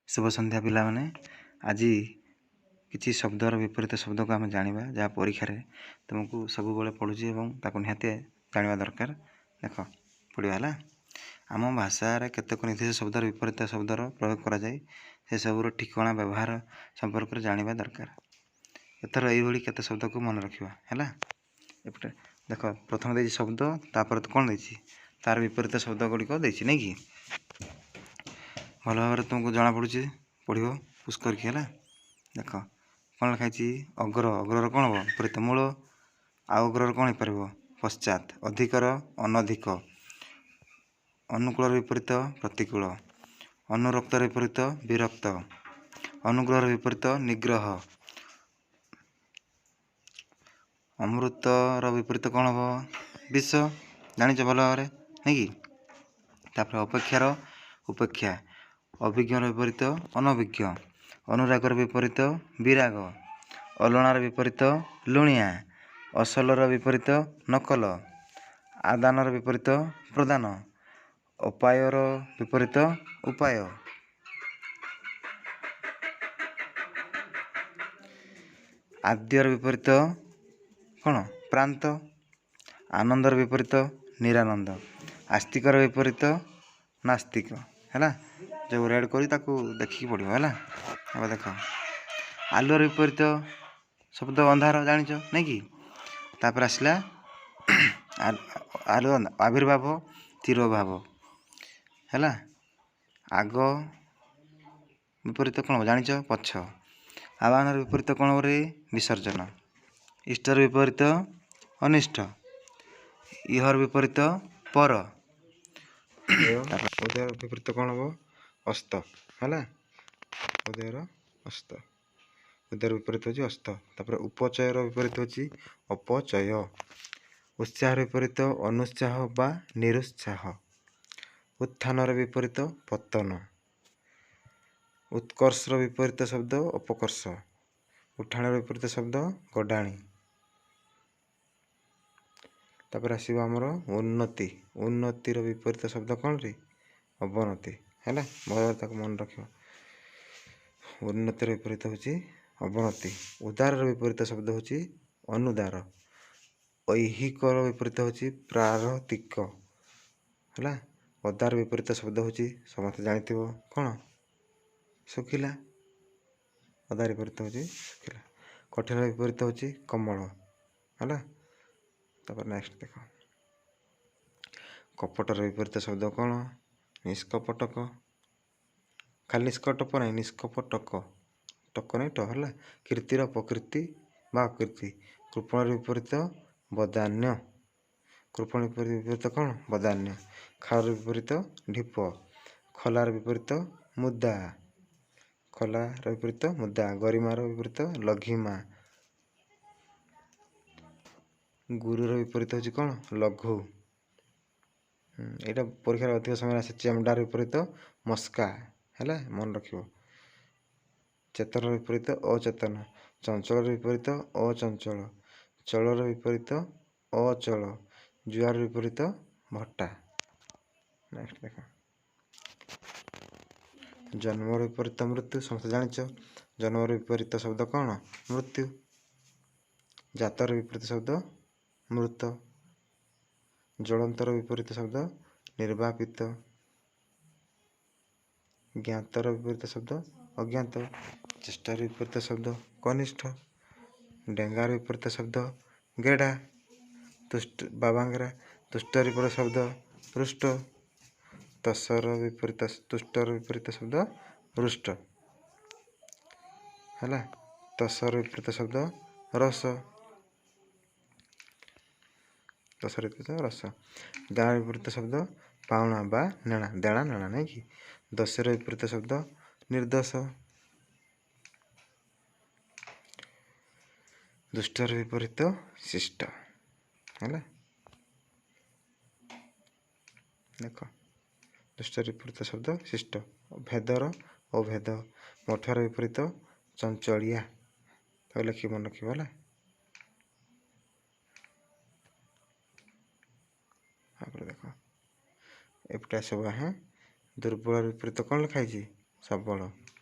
ଶୁଭ ସନ୍ଧ୍ୟା ପିଲାମାନେ। ଆଜି କିଛି ଶବ୍ଦର ବିପରୀତ ଶବ୍ଦକୁ ଆମେ ଜାଣିବା, ଯାହା ପରୀକ୍ଷାରେ ତୁମକୁ ସବୁବେଳେ ପଡ଼ୁଛି ଏବଂ ତାକୁ ନିହାତି ଜାଣିବା ଦରକାର। ଦେଖ, ପଢ଼ିବା ହେଲା। ଆମ ଭାଷାରେ କେତେକ ନିର୍ଦ୍ଦିଷ୍ଟ ଶବ୍ଦର ବିପରୀତ ଶବ୍ଦର ପ୍ରୟୋଗ କରାଯାଏ। ସେସବୁର ଠିକଣା ବ୍ୟବହାର ସମ୍ପର୍କରେ ଜାଣିବା ଦରକାର। ଏଥର ଏଇଭଳି କେତେ ଶବ୍ଦକୁ ମନେ ରଖିବା ହେଲା। ଏପଟେ ଦେଖ, ପ୍ରଥମେ ଦେଇଛି ଶବ୍ଦ, ତାପରେ କ'ଣ ଦେଇଛି? ତାର ବିପରୀତ ଶବ୍ଦ ଗୁଡ଼ିକ ଦେଇଛି, ନାଇଁ କି? ଭଲ ଭାବରେ ତୁମକୁ ଜଣାପଡ଼ୁଛି, ପଢ଼ିବ ପୁସ୍ କରିକି ହେଲା। ଦେଖ କ'ଣ ଲେଖା ହେଇଛି। ଅଗ୍ର, ଅଗ୍ରର କ'ଣ ହେବ ବିପରୀତ? ମୂଳ। ଆଉ ଅଗ୍ରର କ'ଣ ହେଇପାରିବ? ପଶ୍ଚାତ। ଅଧିକର ଅନଧିକ। ଅନୁକୂଳର ବିପରୀତ ପ୍ରତିକୂଳ। ଅନୁରକ୍ତର ବିପରୀତ ବିରକ୍ତ। ଅନୁଗ୍ରହର ବିପରୀତ ନିଗ୍ରହ। ଅମୃତର ବିପରୀତ କ'ଣ ହେବ? ବିଷ। ଜାଣିଛ ଭଲ ଭାବରେ, ନାଇଁ କି? ତାପରେ ଅପେକ୍ଷାର ଉପେକ୍ଷା। ଅଭିଜ୍ଞର ବିପରୀତ ଅନଭିଜ୍ଞ। ଅନୁରାଗର ବିପରୀତ ବିରାଗ। ଅଲଣାର ବିପରୀତ ଲୁଣିଆ। ଅସଲର ବିପରୀତ ନକଲ। ଆଦାନର ବିପରୀତ ପ୍ରଦାନ। ଅପାୟର ବିପରୀତ ଉପାୟ। ଆଦ୍ୟର ବିପରୀତ କ'ଣ? ପ୍ରାନ୍ତ। ଆନନ୍ଦର ବିପରୀତ ନିରାନନ୍ଦ। ଆସ୍ତିକର ବିପରୀତ ନାସ୍ତିକ। ହେଲା, ଯେଉଁ ରେଡ଼୍ କରି ତାକୁ ଦେଖିକି ପଢ଼ିବ ହେଲା। ଏବେ ଦେଖ, ଆଲୁଅର ବିପରୀତ ଶବ୍ଦ ଅନ୍ଧାର, ଜାଣିଛ ନାଇଁ କି? ତାପରେ ଆସିଲା ଆଲୁଅ ଆବିର୍ଭାବ, ତିରୋଭାବ। ହେଲା, ଆଗ ବିପରୀତ କ'ଣ ଜାଣିଛ? ପଛ। ଆବାହନର ବିପରୀତ କ'ଣ ରେ? ବିସର୍ଜନ। ଇଷ୍ଟର ବିପରୀତ ଅନିଷ୍ଟ। ଇହର ବିପରୀତ ପର। ଉଦୟର ବିପରୀତ କ'ଣ ହେବ? ଅସ୍ତ। ହେଲା, ଉଦୟର ଅସ୍ତ। ଉଦୟର ବିପରୀତ ହେଉଛି ଅସ୍ତ। ତାପରେ ଉପଚୟର ବିପରୀତ ହେଉଛି ଅପଚୟ। ଉତ୍ସାହର ବିପରୀତ ଅନୁତ୍ସାହ ବା ନିରୁତ୍ସାହ। ଉତ୍ଥାନର ବିପରୀତ ପତନ। ଉତ୍କର୍ଷର ବିପରୀତ ଶବ୍ଦ ଅପକର୍ଷ। ଉଠାଣର ବିପରୀତ ଶବ୍ଦ ଗଡ଼ାଣି। ତାପରେ ଆସିବ ଆମର ଉନ୍ନତି। ଉନ୍ନତିର ବିପରୀତ ଶବ୍ଦ କ'ଣ ରେ? ଅବନତି। ହେଲା, ଭଲ ଭାବରେ ତାକୁ ମନେ ରଖିବ। ଉନ୍ନତିର ବିପରୀତ ହେଉଛି ଅବନତି। ଉଦାରର ବିପରୀତ ଶବ୍ଦ ହେଉଛି ଅନୁଦାର। ଐହିକର ବିପରୀତ ହେଉଛି ପ୍ରାରତିକ। ହେଲା, ଅଦାର ବିପରୀତ ଶବ୍ଦ ହେଉଛି ସମସ୍ତେ ଜାଣିଥିବ କ'ଣ? ଶୁଖିଲା। ଅଦାର ବିପରୀତ ହେଉଛି ଶୁଖିଲା। କଠିନର ବିପରୀତ ହେଉଛି କମଳ। ହେଲା, ତାପରେ ନେକ୍ସଟ ଦେଖ, କପଟର ବିପରୀତ ଶବ୍ଦ କ'ଣ? ନିଷ୍କପଟକ। ଖାଲି ନିଷ୍କଟପ ନାହିଁ, ନିଷ୍କପଟକ, ଟକ ନାହିଁ ଟ। ହେଲା, କୀର୍ତ୍ତିର ଅପକୀର୍ତ୍ତି ବା ଅକୀର୍ତ୍ତି। କୃପଣର ବିପରୀତ ବଦାନ୍ୟ। କୃପଣ ବିପରୀତ କ'ଣ? ବଦାନ୍ୟ। ଖାଳର ବିପରୀତ ଢିପ। ଖଲାର ବିପରୀତ ମୁଦା। ଖଲାର ବିପରୀତ ମୁଦା। ଗରିମାର ବିପରୀତ ଲଘିମା। ଗୁରୁର ବିପରୀତ ହେଉଛି କ'ଣ? ଲଘୁ। ଏଇଟା ପରୀକ୍ଷାରେ ଅଧିକ ସମୟରେ ଆସେ। ଚେମଡ଼ାର ବିପରୀତ ମସ୍କା। ହେଲା, ମନେ ରଖିବ। ଚେତନର ବିପରୀତ ଅଚେତନ। ଚଞ୍ଚଳର ବିପରୀତ ଅଚଞ୍ଚଳ। ଚଳର ବିପରୀତ ଅଚଳ। ଜୁଆର ବିପରୀତ ଭଟ୍ଟା। ନେକ୍ସଟ ଦେଖ, ଜନ୍ମର ବିପରୀତ ମୃତ୍ୟୁ, ସମସ୍ତେ ଜାଣିଛ। ଜନ୍ମର ବିପରୀତ ଶବ୍ଦ କ'ଣ? ମୃତ୍ୟୁ। ଜାତର ବିପରୀତ ଶବ୍ଦ ମୃତ। ଜ୍ୱଳନ୍ତର ବିପରୀତ ଶବ୍ଦ ନିର୍ବାପିତ। ଜ୍ଞାତର ବିପରୀତ ଶବ୍ଦ ଅଜ୍ଞାତ। ଚେଷ୍ଟାର ବିପରୀତ ଶବ୍ଦ କନିଷ୍ଠ। ଡେଙ୍ଗାର ବିପରୀତ ଶବ୍ଦ ଗେଢ଼ା। ତୁଷ୍ଟ ବାବାଙ୍ଗରା। ତୁଷ୍ଟର ବିପରୀତ ଶବ୍ଦ ପୃଷ୍ଠ। ତସର ବିପରୀତ, ତୁଷ୍ଟର ବିପରୀତ ଶବ୍ଦ ରୁଷ୍ଟ। ହେଲା, ତସର ବିପରୀତ ଶବ୍ଦ ରସ। ତସର ବିପରୀତ ରସ। ଦେଣା ବିପରୀତ ଶବ୍ଦ ପାଉଣା ବା ନେଣା। ଦେଣା ନେଣା, ନାଇଁ କି? ଦୋଷର ବିପରୀତ ଶବ୍ଦ ନିର୍ଦ୍ଦୋଷ। ଦୁଷ୍ଟର ବିପରୀତ ଶିଷ୍ଟ। ହେଲା, ଦେଖ, ଦୁଷ୍ଟର ବିପରୀତ ଶବ୍ଦ ଶିଷ୍ଟ। ଭେଦର ଅଭେଦ। ମଠୁଆର ବିପରୀତ ଚଞ୍ଚଳିଆ। ତାକୁ ଲେଖିକି ମନେ ରଖିବ ହେଲା। ତାପରେ ଦେଖ, ଏପଟେ ଆସିବ। ହଁ, ଦୁର୍ବଳର ବିପରୀତ କ'ଣ ଲେଖା ହେଇଛି? ସବଳ।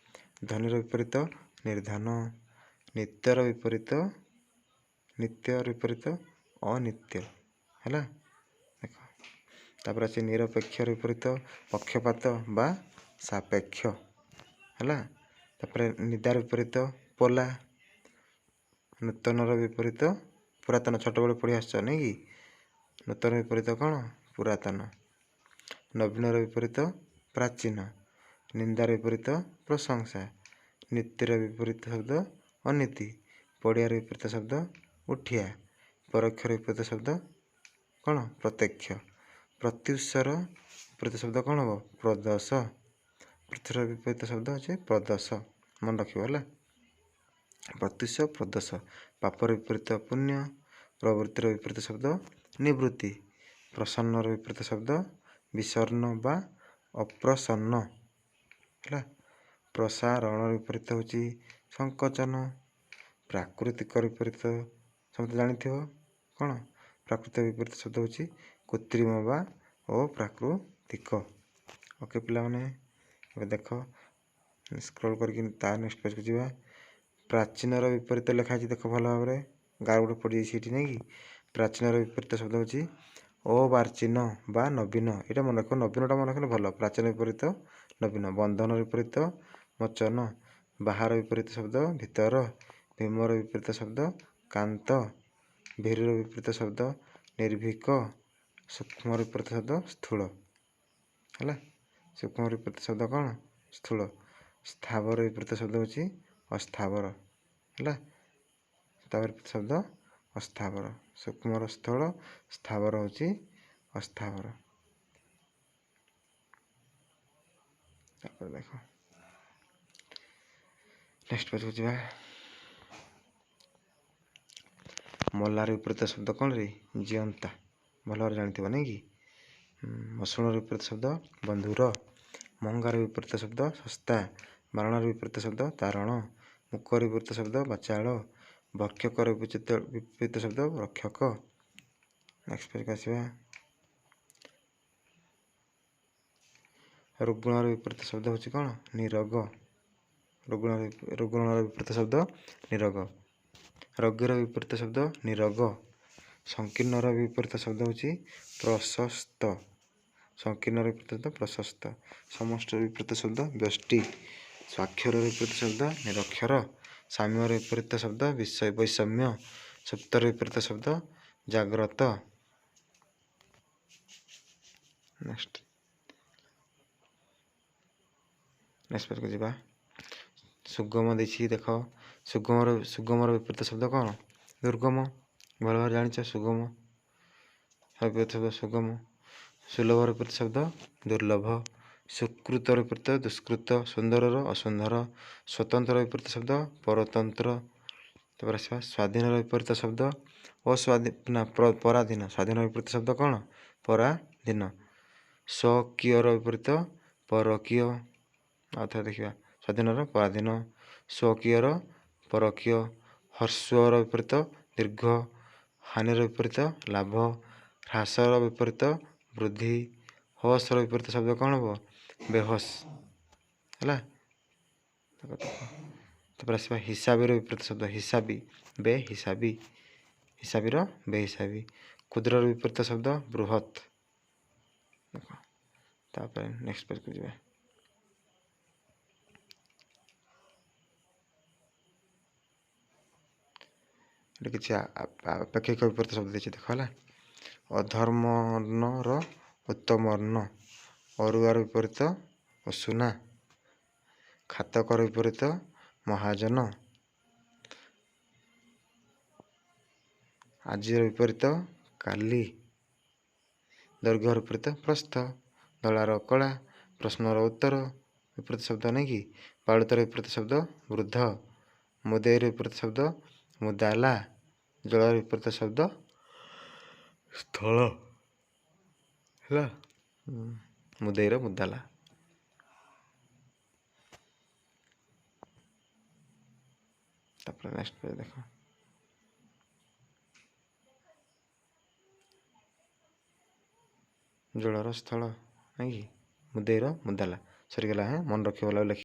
ଧନୀର ବିପରୀତ ନିର୍ଦ୍ଧନ। ନିତ୍ୟର ବିପରୀତ, ନିତ୍ୟର ବିପରୀତ ଅନିତ୍ୟ। ହେଲା, ଦେଖ। ତାପରେ ଅଛି ନିରପେକ୍ଷର ବିପରୀତ ପକ୍ଷପାତ ବା ସାପେକ୍ଷ। ହେଲା, ତାପରେ ନିଦାର ବିପରୀତ ପୋଲା। ନୂତନର ବିପରୀତ ପୁରାତନ। ଛୋଟବେଳୁ ପଢ଼ି ଆସିଛ ନାଇଁ କି? ନୂତନ ବିପରୀତ କ'ଣ? ପୁରାତନ। ନବୀନର ବିପରୀତ ପ୍ରାଚୀନ। ନିନ୍ଦାର ବିପରୀତ ପ୍ରଶଂସା। ନୀତିର ବିପରୀତ ଶବ୍ଦ ଅନୀତି। ପଡ଼ିଆର ବିପରୀତ ଶବ୍ଦ ଉଠିଆ। ପରୋକ୍ଷର ବିପରୀତ ଶବ୍ଦ କ'ଣ? ପ୍ରତ୍ୟକ୍ଷ। ପ୍ରତ୍ୟୁଷର ବିପରୀତ ଶବ୍ଦ କ'ଣ ହେବ? ପ୍ରଦୋଷ। ପୃଥ୍ୱୀର ବିପରୀତ ଶବ୍ଦ ହେଉଛି ପ୍ରଦୋଷ। ମନେ ରଖିବ, ହେଲା? ପ୍ରତ୍ୟୁଷ, ପ୍ରଦୋଷ। ପାପର ବିପରୀତ ପୁଣ୍ୟ। ପ୍ରବୃତ୍ତିର ବିପରୀତ ଶବ୍ଦ ନିବୃତ୍ତି। ପ୍ରସନ୍ନର ବିପରୀତ ଶବ୍ଦ ବିଷର୍ଣ୍ଣ ବା ଅପ୍ରସନ୍ନ। ହେଲା, ପ୍ରସାରଣର ବିପରୀତ ହେଉଛି ସଂକୋଚନ। ପ୍ରାକୃତିକର ବିପରୀତ ସମସ୍ତେ ଜାଣିଥିବ କ'ଣ? ପ୍ରାକୃତିକ ବିପରୀତ ଶବ୍ଦ ହେଉଛି କୃତ୍ରିମ ବା ଅପ୍ରାକୃତିକ। ଓକେ ପିଲାମାନେ, ଏବେ ଦେଖ, ସ୍କ୍ରୋଲ୍ କରିକି ତା ନେକ୍ସଟ ପେଜ୍କୁ ଯିବା। ପ୍ରାଚୀନର ବିପରୀତ ଲେଖା ହେଇଛି, ଦେଖ ଭଲ ଭାବରେ। ଗାର ଗୋଟେ ପଡ଼ିଯାଇଛି ଏଠି, ନାଇଁ କି? ପ୍ରାଚୀନର ବିପରୀତ ଶବ୍ଦ ହେଉଛି ଅବାର୍ଚୀନ ବା ନବୀନ। ଏଇଟା ମନେ ରଖିବ, ନବୀନଟା ମନେ ରଖିଲେ ଭଲ। ପ୍ରାଚୀନ ବିପରୀତ ନବୀନ। ବନ୍ଧନ ବିପରୀତ ମୋଚନ। ବାହାର ବିପରୀତ ଶବ୍ଦ ଭିତର। ଭୀମର ବିପରୀତ ଶବ୍ଦ କାନ୍ତ। ଭୀରୁର ବିପରୀତ ଶବ୍ଦ ନିର୍ଭୀକ। ସୂକ୍ଷ୍ମର ବିପରୀତ ଶବ୍ଦ ସ୍ଥୂଳ। ହେଲା, ସୂକ୍ଷ୍ମର ବିପରୀତ ଶବ୍ଦ କ'ଣ? ସ୍ଥୂଳ। ସ୍ଥାବର ବିପରୀତ ଶବ୍ଦ ହେଉଛି ଅସ୍ଥାବର। ହେଲା, ସ୍ଥାବର ବିପରୀତ ଶବ୍ଦ ଅସ୍ଥାବର। ସୂକ୍ଷ୍ମର ସ୍ଥୂଳ, ସ୍ଥାବର ହେଉଛି ଅସ୍ଥାବର। ତାପରେ ଦେଖ, ନେକ୍ସଟ ପେଜକୁ ଯିବା। ମଲାର ବିପରୀତ ଶବ୍ଦ କ'ଣ ରେ? ଜିଅନ୍ତା। ଭଲ ଭାବରେ ଜାଣିଥିବ, ନାଇଁ କି? ମସୃଣର ବିପରୀତ ଶବ୍ଦ ବନ୍ଧୁର। ମହଙ୍ଗାର ବିପରୀତ ଶବ୍ଦ ଶସ୍ତା। ବାରଣର ବିପରୀତ ଶବ୍ଦ ତାରଣ। ମୁକର ବିପରୀତ ଶବ୍ଦ ବାଚାଳ। ଭକ୍ଷକର ବିପରୀତ ଶବ୍ଦ ରକ୍ଷକ। ନେକ୍ସଟ ପେଜକୁ ଆସିବା। ରୁଗ୍ଣର ବିପରୀତ ଶବ୍ଦ ହେଉଛି କ'ଣ? ନିରୋଗ। ରୁଗ୍ଣର ବିପରୀତ ଶବ୍ଦ ନିରୋଗ। ରୋଗୀର ବିପରୀତ ଶବ୍ଦ ନିରୋଗ। ସଂକୀର୍ଣ୍ଣର ବିପରୀତ ଶବ୍ଦ ହେଉଛି ପ୍ରଶସ୍ତ। ସଂକୀର୍ଣ୍ଣର ବିପରୀତ ଶବ୍ଦ ପ୍ରଶସ୍ତ। ସମଷ୍ଟିର ବିପରୀତ ଶବ୍ଦ ବ୍ୟଷ୍ଟି। ସ୍ୱାକ୍ଷରର ବିପରୀତ ଶବ୍ଦ ନିରକ୍ଷର। ସାମ୍ୟର ବିପରୀତ ଶବ୍ଦ ବୈଷମ୍ୟ। ସୁପ୍ତର ବିପରୀତ ଶବ୍ଦ ଜାଗ୍ରତ। ନେକ୍ସଟ ପେଜକୁ ଯିବା। ସୁଗମ ଦେଇଛି, ଦେଖ। ସୁଗମର ବିପରୀତ ଶବ୍ଦ କ'ଣ? ଦୁର୍ଗମ। ଭଲ ଭାବରେ ଜାଣିଛ, ସୁଗମ ବିପରୀତ ଶବ୍ଦ ସୁଗମ। ସୁଲଭର ବିପରୀତ ଶବ୍ଦ ଦୁର୍ଲଭ। ସୁକୃତର ବିପରୀତ ଦୁଷ୍କୃତ। ସୁନ୍ଦରର ଅସୁନ୍ଦର। ସ୍ୱତନ୍ତ୍ର ବିପରୀତ ଶବ୍ଦ ପରତନ୍ତ୍ର। ତାପରେ ଆସିବା ସ୍ୱାଧୀନର ବିପରୀତ ଶବ୍ଦ ଅସ୍ୱାଧୀନ ନା ପରାଧୀନ। ସ୍ୱାଧୀନ ବିପରୀତ ଶବ୍ଦ କ'ଣ? ପରାଧୀନ। ସ୍ୱକୀୟର ବିପରୀତ ପରକୀୟ। ଆଉ ଥରେ ଦେଖିବା, ସ୍ୱାଧୀନର ପରାଧୀନ, ସ୍ୱକୀୟର ପରକୀୟ। ହ୍ରସ୍ୱର ବିପରୀତ ଦୀର୍ଘ। ହାନିର ବିପରୀତ ଲାଭ। ହ୍ରାସର ବିପରୀତ ବୃଦ୍ଧି। ହୋସର ବିପରୀତ ଶବ୍ଦ କ'ଣ ହେବ? ବେହୋସ। ହେଲା, ତାପରେ ଆସିବା ହିସାବୀର ବିପରୀତ ଶବ୍ଦ ହିସାବୀ, ବେହିସାବୀ। ହିସାବୀର ବେହିସାବୀ। କ୍ଷୁଦ୍ରର ବିପରୀତ ଶବ୍ଦ ବୃହତ୍। ଦେଖ, ତାପରେ ନେକ୍ସଟ ପେଜକୁ ଯିବା। ଏଠି କିଛି ଆପେକ୍ଷିକ ବିପରୀତ ଶବ୍ଦ ଦେଇଛି, ଦେଖ। ହେଲା, ଅଧର୍ମର ଉତ୍ତମର୍ଣ୍ଣ। ଅରୁଆର ବିପରୀତ ଉଷୁନା। ଖାତକର ବିପରୀତ ମହାଜନ। ଆଜିର ବିପରୀତ କାଲି। ଦୈର୍ଘ୍ୟର ବିପରୀତ ପ୍ରସ୍ଥ। ଧଳାର କଳା। ପ୍ରଶ୍ନର ଉତ୍ତର ବିପରୀତ ଶବ୍ଦ ନାଇଁ କି? ବାଳୁତର ବିପରୀତ ଶବ୍ଦ ବୃଦ୍ଧ। ମୁଦେଇର ବିପରୀତ ଶବ୍ଦ ମୁଦାଲା। ଜଳର ବିପରୀତ ଶବ୍ଦ ସ୍ଥଳ। ହେଲା, ମୁଦେଇର ମୁଦାଲା। ତାପରେ ନେକ୍ସଟ ପେଜ ଦେଖ। ଜଳର ସ୍ଥଳ, ନାଇଁ କି? ମୁଦେଇର ମୁଦାଲା ସରିଗଲା। ହଁ, ମନେ ରଖିବ, ଭଲ ଲେଖି।